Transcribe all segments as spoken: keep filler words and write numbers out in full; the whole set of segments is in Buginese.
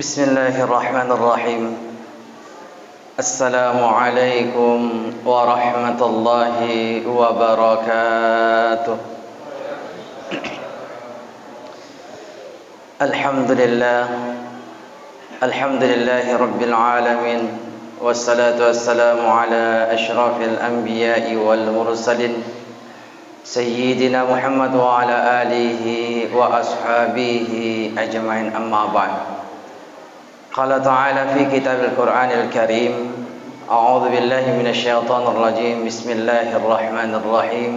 بسم الله الرحمن الرحيم. السلام عليكم ورحمة الله وبركاته. الحمد لله. الحمد لله رب العالمين. والصلاة والسلام على أشرف الأنبياء والمرسلين. سيدنا محمد وعلى آله وأصحابه أجمعين، أما بعد. قال تعالى في كتاب القرآن الكريم: أعوذ بالله من الشيطان الرجيم. بسم الله الرحمن الرحيم.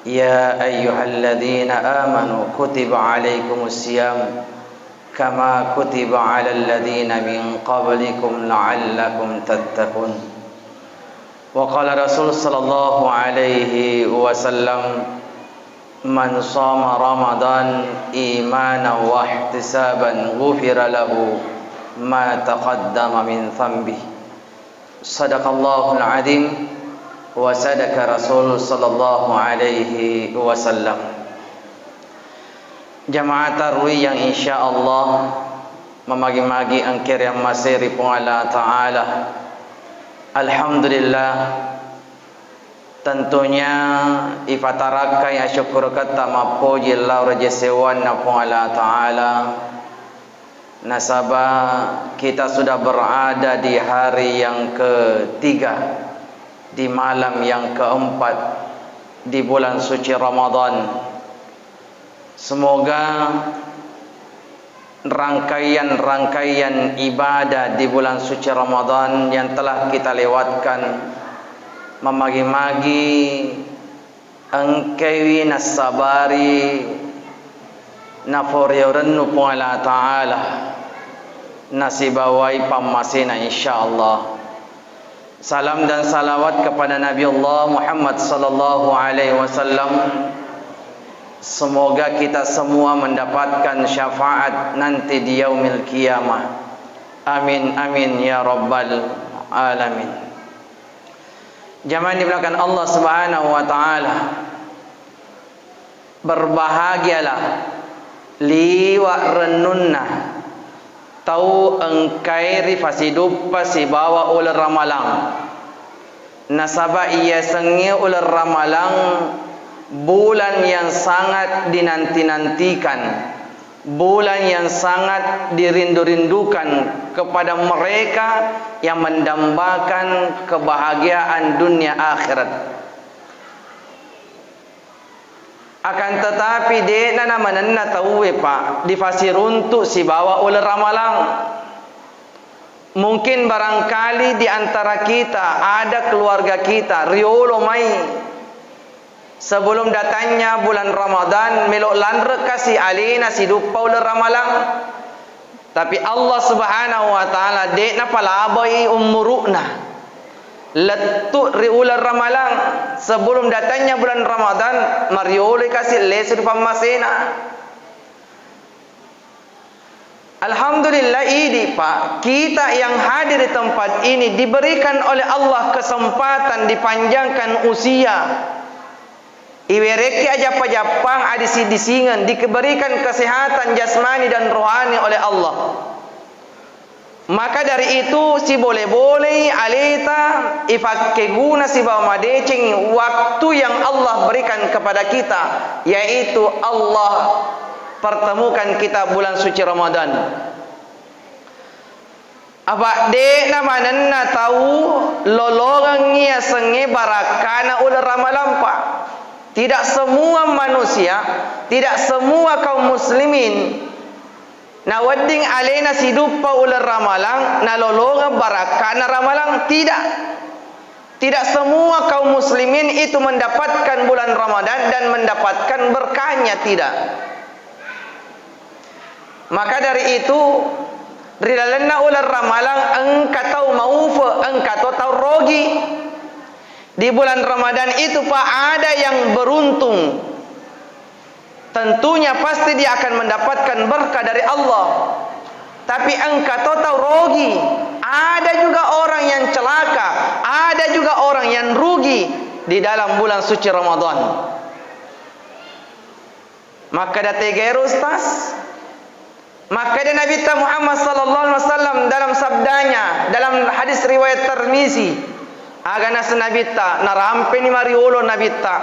يا أيها الذين آمنوا كتب عليكم الصيام كما كتب على الذين من قبلكم لعلكم تتقون. وقال رسول صلى الله عليه وسلم: من صام رمضان إيمانا واحتسابا غفر له ما تقدم من ذنبه. صدق الله العظيم وصدق رسول صلى الله عليه وسلم. Jamaah tarwih yang insya Allah mamagi-magi engka riammasei ri Puang Allah Ta'ala. Alhamdulillah, tentunya ipatarakkai asyukkuruketta mappoji lao ri jai sewwanna Puang Allah Ta'ala, nasaba kita sudah berada di hari yang ketiga, di malam yang keempat di bulan suci Ramadan. Semoga rangkaian-rangkaian ibadah di bulan suci Ramadan yang telah kita lewatkan mamagi-magi engkaiwi nassabari naforiorennu Puang Allah Ta'ala nasibawai pammasena, insya Allah. Salam dan salawat kepada Nabi Allah Muhammad sallallahu alaihi wasallam. Semoga kita semua mendapatkan syafaat nanti di yaumil qiyamah. Amin, amin, ya rabbal alamin. Jamaah yang dimuliakan Allah Subhanahu wa Ta'ala, berbahagialah liwa' rennunna tau engkae rifasiduppa sibawa uleng Ramalang. Nasaba iyasengnge uleng Ramalang bulan yang sangat dinanti-nantikan, bulan yang sangat dirindu-rindukan kepada mereka yang mendambakan kebahagiaan dunia akhirat. Akan tetapi, de'na namanenna tauwe, Pak, difasiruntu sibawa uleng Ramalang. Mungkin barangkali di antara kita ada keluarga kita riolo mai sebelum datangnya bulan Ramadan, melo lanre kasi alena siduppa uleng Ramalang. Tapi Allah Subhanahu wa Ta'ala de' napalabai ummuru'na lettu ri uleng Ramalang. Sebelum datangnya bulan Ramadan, marioloi kasi lesu ri pammasena. Alhamdulillah, idi, Pak, kita yang hadir di tempat ini diberikan oleh Allah kesempatan dipanjangkan usia. Iwerekki ajappa-jappang, adisi-disingeng, diberikan kesehatan jasmani dan rohani oleh Allah. Maka dari itu, sibole-bolei aleta ifakkeguna sibawa madecengi waktu yang Allah berikan kepada kita, yaitu Allah pertemukan kita bulan suci Ramadan. Apa' de'na manenna tau lolongengngi yasengnge barakkana uleng Ramalang, Pak. Tidak semua manusia, tidak semua kaum muslimin nawedding alena siduppa uleng Ramalang nalolongeng barakkana Ramalang. Tidak. Tidak semua kaum muslimin itu mendapatkan bulan Ramadan dan mendapatkan berkahnya, tidak. Maka dari itu, ri lalenna uleng Ramalang engka tau maufe, engka to tau rogi. Di bulan Ramadan itu, Pak, ada yang beruntung. Tentunya pasti dia akan mendapatkan berkah dari Allah. Tapi engka to tau rogi, ada juga orang yang celaka, ada juga orang yang rugi di dalam bulan suci Ramadan. Makkeda, "Tega ero, Ustaz?" Makkeda Nabitta Muhammad sallallahu alaihi wasallam dalam sabdanya, dalam hadis riwayat Tirmizi, aga naseng Nabitta, narampeni mariolo Nabitta,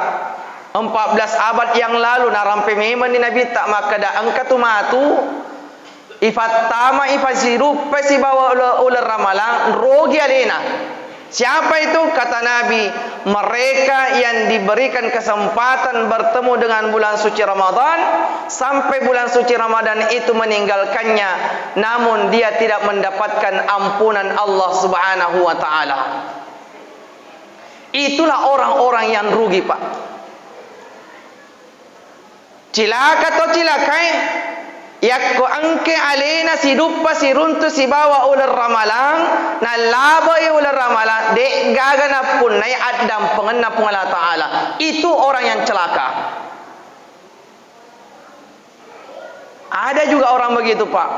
empat belas abad yang lalu narampe memenni Nabitta, makkeda, engka tu matu ifattama, ifasiduppa sibawa ule-, uleng ramalang, rogi alena. Siapa itu? Kata Nabi, mereka yang diberikan kesempatan bertemu dengan bulan suci Ramadan, sampai bulan suci Ramadan itu meninggalkannya, namun dia tidak mendapatkan ampunan Allah Subhanahu wa Ta'ala. Itulah orang-orang yang rugi, Pak. Cilaka to cilakae, yakko engke alena siduppa siruntu sibawa uleng ramalang, nallabai uleng ramalang, de'gaga nappunnai addampengenna Puang Allah Ta'ala. Itu orang yang celaka. Ada juga orang begitu, Pak.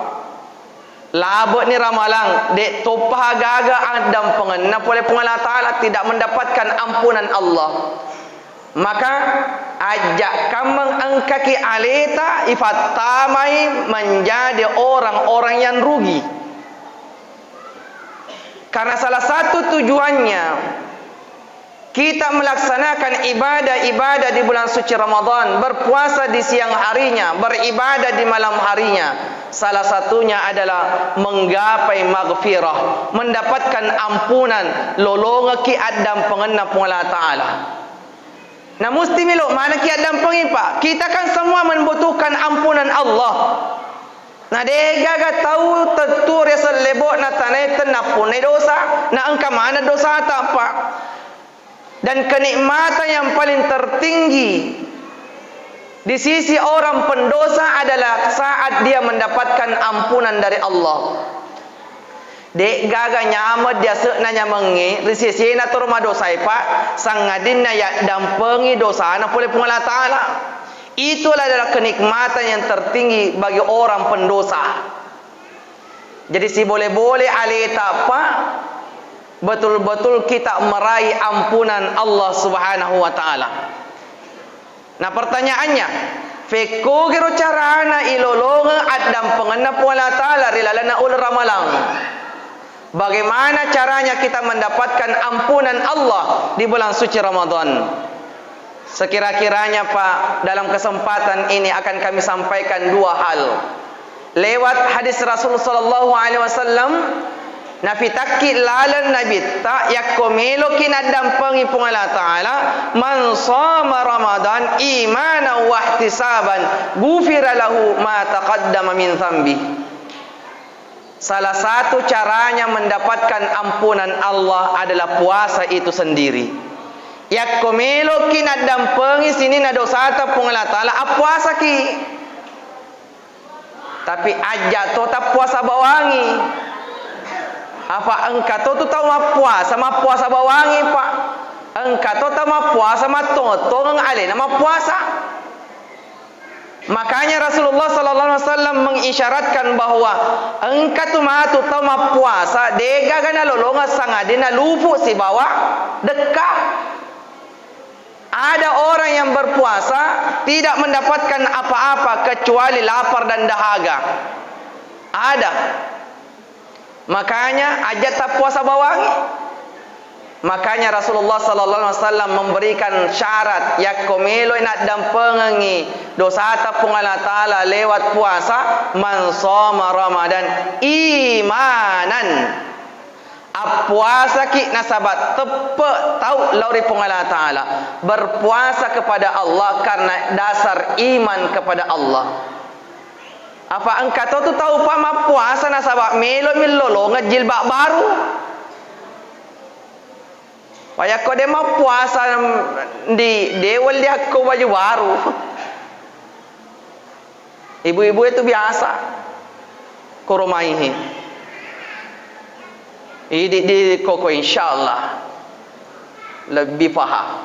Labe'ni ramalang, de' toppa gaga addampengenna pole Puang Allah Ta'ala, tidak mendapatkan ampunan Allah. Maka, ajja kammeng engkaki aleta ifattamai menjadi orang-orang yang rugi. Karena salah satu tujuannya kita melaksanakan ibadah-ibadah di bulan suci Ramadan, berpuasa di siang harinya, beribadah di malam harinya, salah satunya adalah menggapai maghfirah, mendapatkan ampunan, lolongeki addampengenna Puang Allah Ta'ala. Nah, musti melo manekki addampengi, Pak. Kita kan semua membutuhkan ampunan Allah. Nah, de'gaga tau tettu ri aseng lebo'na tanae tennapunnai dosa, na engka maneng dosata, Pak. Dan kenikmatan yang paling tertinggi di sisi orang pendosa adalah saat dia mendapatkan ampunan dari Allah. De'gaga nyameng diase'na nyamengnge ri sesena toro madosae, Pak, sangadinna yaddampengi dosana pole Puang Allah Ta'ala. Itu adalah kenikmatan yang tertinggi bagi orang pendosa. Jadi, sibole-bole aleta, Pak, betul-betul kita meraih ampunan Allah Subhanahu wa Ta'ala. Nah, pertanyaannya, fekkogiro carana ilolongeng addampengenna Puang Allah Ta'ala ri lalenna uleng Ramalang? Bagaimana caranya kita mendapatkan ampunan Allah di bulan suci Ramadan? Sekira-kiranya, Pak, dalam kesempatan ini akan kami sampaikan dua hal. Lewat hadis Rasul sallallahu alaihi wasallam, nafitakki laleng Nabitta, yakko meloki naddampengi Puang Allah Ta'ala, "Man shoma Ramadan imanan wahtisaban, ghufira lahu ma taqaddama min dzanbih." Salah satu caranya mendapatkan ampunan Allah adalah puasa itu sendiri. Yakko meloki naddampengi sininna dosata Puang Allah Ta'ala, appuasaki. Tapi ajja to tappuasa bawangi. Apa engka to tu tau mappuasa, mappuasa bawangi, Pak. Engka to tau mappuasa, mattonget-tongeng alena mappuasa. Makanya Rasulullah sallallahu alaihi wasallam mengisyaratkan bahwa engka tu matu tau mappuasa, de'gaga nalolongeng sangadinna lupu sibawa dekka. Ada orang yang berpuasa tidak mendapatkan apa-apa kecuali lapar dan dahaga. Ada. Makanya, aja tappuasa bawangi. Makanya Rasulullah sallallahu alaihi wasallam memberikan syarat, yakko meloi naddampengengi dosata Puang Allah Ta'ala lewat puasa, "Man shoma Ramadan imanan." Appuasaki nasaba teppe tau lao ri Puang Allah Ta'ala. Berpuasa kepada Allah karena dasar iman kepada Allah. Apa engka to tu tau pa mappuasa nasaba melo mi lolongeng jilbab baru. Wayakko de mappuasa, di, de welli akko baju baru. Ibu-ibu itu biasa koromaihi. Idi di koko, insyaallah lebih paham.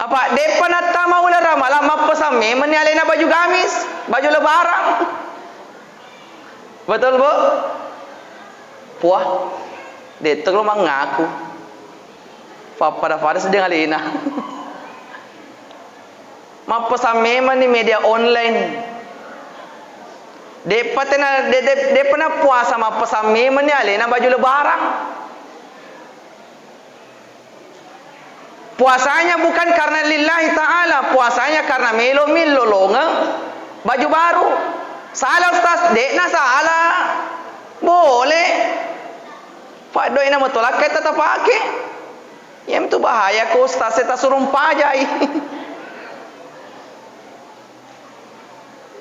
Apa de'pa nattama uleng Ramalang, mappesang memenni alena baju gamis, baju lebaran. Betul, Bu? Puah, de' to lo mangaku. Pappada-pada sedeng alena. Mappesang memenni media online. De'pa tena, de-, de-, de'pa na puasa mappesang memenni alena baju lebaran. Puasanya bukan karena lillahi ta'ala, puasanya karena melo'mi lolongeng baju baru. Salah, Ustaz? De'na salah. Boleh. Paddoina matolakkai tata pake. Iyamitu bahaya ko ustaz e tasurung pajai.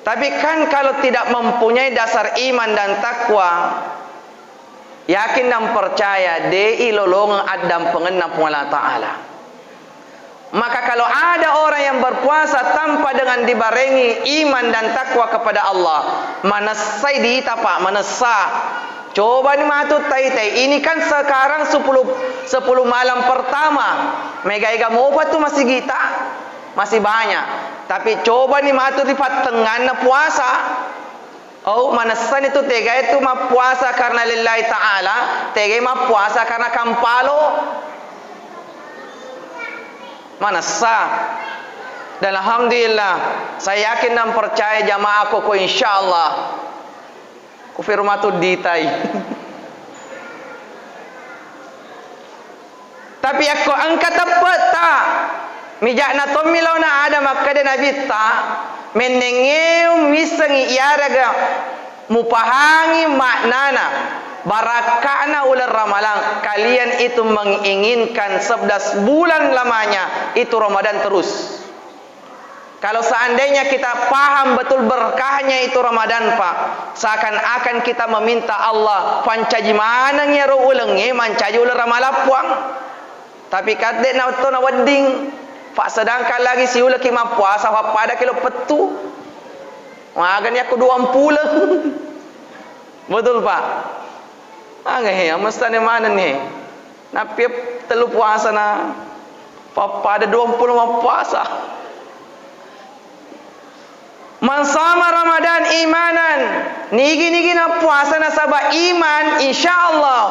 Tapi kan kalau tidak mempunyai dasar iman dan takwa, yakin dan percaya, de'i lolongeng addampengenna Puang Allah Ta'ala. Maka kalau ada orang yang berpuasa tanpa dengan dibarengi iman dan takwa kepada Allah, manessai diita, Pak, manessa. Cobani matu taitai, ini kan sekarang sepuluh, sepuluh malam pertama. Mega-ega mopa tu masigita, masih banyak. Tapi cobani matu ri pattengnganna puasa. Oh, manessani tu tegai tu mappuasa karena lillahi ta'ala, tegai mappuasa karena kampalo. Manessa. Dan alhamdulillah, saya yakin dan percaya jamaah koko, insyaallah. Ku firmatu ditai. Tapi yakko engka teppe'ta, mija'na tommi laona ada makkeda Nabitta, mennengnge missengngi iyarega mupahangi maknana, barakka'na uleng Ramalang, kalian itu menginginkan sebelas bulan lamanya itu Ramadan terus. Kalau seandainya kita paham betul berkahnya itu Ramadan, Pak, seakan-akan kita meminta Allah, pancaji maneng iyaro ulengnge, mancaji uleng Ramalang, Puang. Tapi kadde na to nawedding, Pak, sedangkan lagi siuleki mappuasa, pappadaki lo pettu. Magani aku dua mpuleng. Betul, Pak? Aga he, amestane maneng he. Nappi tellu puasa na pappada duampulo mappuasa. Man sama Ramadan imanan, nigi-nigi na puasa nasaba iman, insyaallah,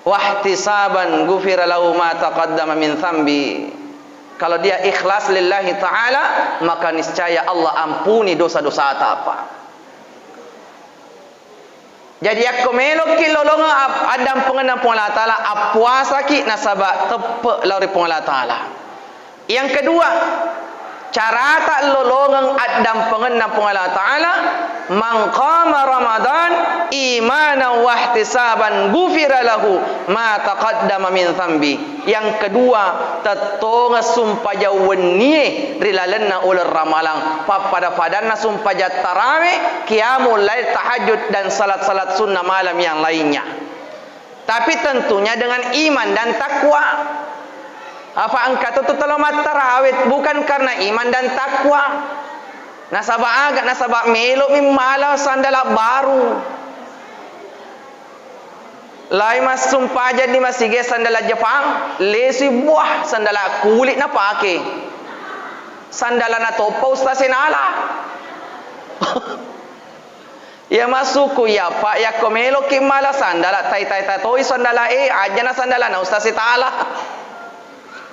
wahtisaban ghufira lahu ma taqaddama min dzambi. Kalau dia ikhlas lillahi ta'ala, maka niscaya Allah ampuni dosa-dosata, Pak. Jadi, yakko meloki lolongeng ap-, addampengenna Puang Allah Ta'ala, appuasaki nasaba teppe lao ri Puang Allah Ta'ala. Yang kedua, carata lolongeng addampengenna Puang Allah Ta'ala, man qama Ramadan imanan wahtisaban ghufira lahu ma taqaddama min dzambi. Yang kedua, tettongeng sumpajang wennie ri lalenna uleng Ramalang, pappada-padanna sumpajang tarawe, qiyamul lail, tahajud, dan salat-salat sunnah malam yang lainnya. Tapi tentunya dengan iman dan takwa. Apa engka tu telo mattarawe bukan karena iman dan takwa. Nasaba aga, nasaba melo'mi mala sandala baru. Lai massumpajang di masige sandala Jepang, lesui buah sandala kulit napake. Sandala natoppa ustaz e nala. Iya massuku iya, Pak, yakko meloki mala sandala, tai-tai tatoi sandala e, ajana sandala na ustaz e tala.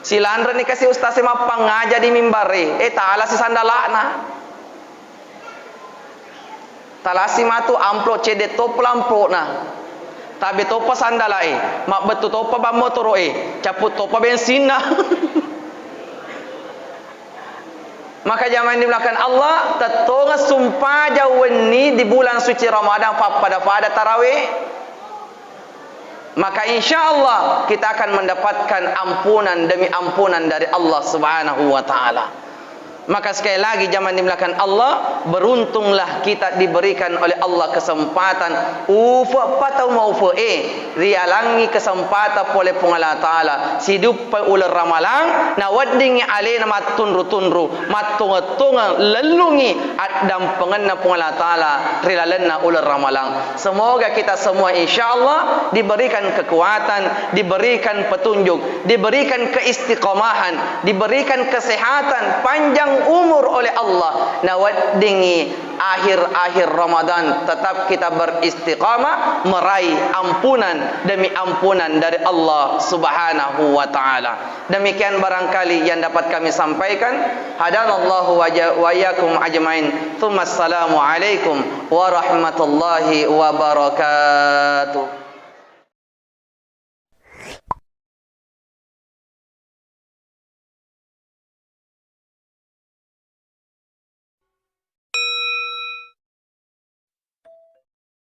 Silanreni kasi ustaz e mappangaja di mimbar e, e tala si sandalana. Talasi matu amplop, cedde toppa amplopna. Tabe toppa sandala e, mabbettu toppa ban motoro e, cappu toppa bensinna. Maka jamaah yang dimuliakan Allah, tettongeng sumpajang wenni di bulan suci Ramadan pappada-pada tarawe. Maka insya Allah kita akan mendapatkan ampunan demi ampunan dari Allah Subhanahu wa Ta'ala. Maka sekali lagi jamaah yang dimuliakan Allah, beruntunglah kita diberikan oleh Allah kesempatan, ufe patau maufe e, rialangi kesempatan pole Puang Allah Ta'ala, siduppai uleng Ramalang, naweddingi alena mattunru-tunru, mattonge-tongeng, lellungi addampengenna Puang Allah Ta'ala ri lalenna uleng Ramalang. Semoga kita semua insya Allah diberikan kekuatan, diberikan petunjuk, diberikan keistiqomahan, diberikan kesehatan, panjang umur oleh Allah, naweddingngi akhir-akhir Ramadan tetap kita beristiqamah meraih ampunan demi ampunan dari Allah Subhanahu wa Ta'ala. Demikian barangkali yang dapat kami sampaikan. Hadanallahu wa ja-, wa iyyakum ajmain. Tsumma assalamu alaikum warahmatullahi wabarakatuh.